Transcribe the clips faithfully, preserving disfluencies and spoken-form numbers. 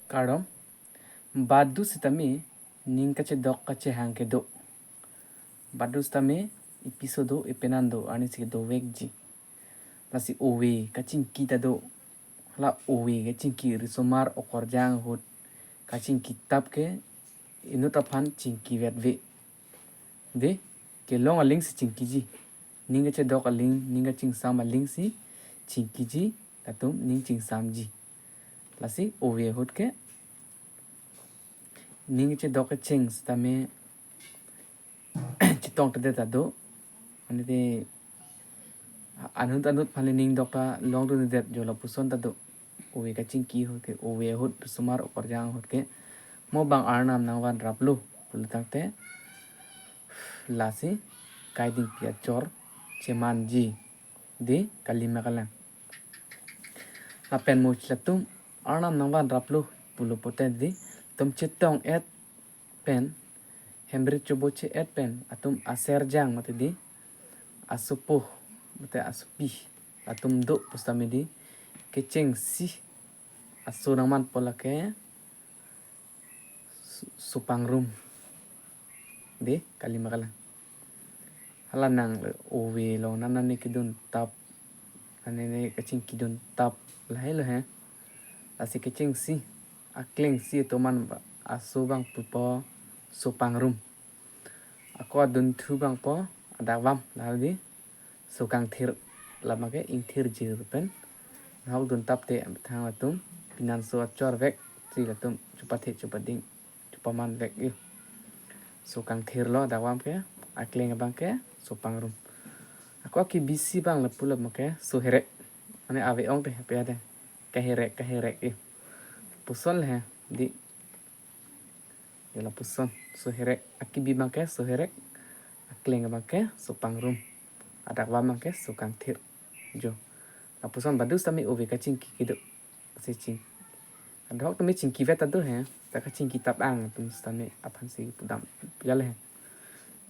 Kardom, badu sitame ning kachedok kachehang kedo. Badu sitame ipiso do, ipenan do, arnisi dovekji. Lasi ove kachingki ta do. La ove kachingki risomar okorjang ahut kachingki tap ke inut aphan chingki vetve. De, kelong aling si chingkiji. Ning kachedok aling, ning kachingsam aling si chingkiji, latum ning chingsamji. Lasi ove ahut ke ning kachedok kecheng sitame chetongtedetlo. Mane te anut anut aphan le ning dok ta longdundedet jo, lapuson ta do. Ove kachingki ahut ke, ove ahut, risomar okorjang ahut ke, mo bang arnam nangvanraplo pulo tangte, lasi kaidingpi achor chemanji. De, kalima kalang. Lapen mo latum arnam nangvanraplo pulo pote de, latum chetong-et pen, hemrit chobo che-et pen, latum aserjang mate de, asopo mate asopi, latum do pusitame de, kechengsi aso nangmanpo, lake su-, sopangrum. De, kalima kalang. Hala nang ove along nang nane kedun tap, nane kachingkidun tap, lahelo he. Lasi kechengsi aklengsi atoman aso abang pupo sopangrum. Ako adunthu abangpo adakvam, lahelo de, sokangthir. Labang ke ingthirjir pen nahok duntapte, methang latum pinanso achorvek si latum chopathe chopading chopamanvek yo. Sokangthirlo adakvam ke, akleng abang ke sopangrum. Ako akebisi abang lapu labang ke soherek. Mane ave-ong te, pe ate, kaherek, kaherek yo. Puson le he, de. Jo, lapuson, soherek, akebi abang ke soherek, akleng abang ke sopangrum, adakvam abang ke sokangthir. Jo, lapuson badu sitame ove kachingki kedo. Si ching, adahok tame chingki vet ta do he, ta kachingki tap ang atum sitame aphan si pudam jale he.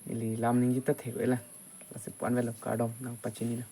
Ili lam ningje ta thek-o la. Lasi pu-an avelo, kardom, nangpachinilo.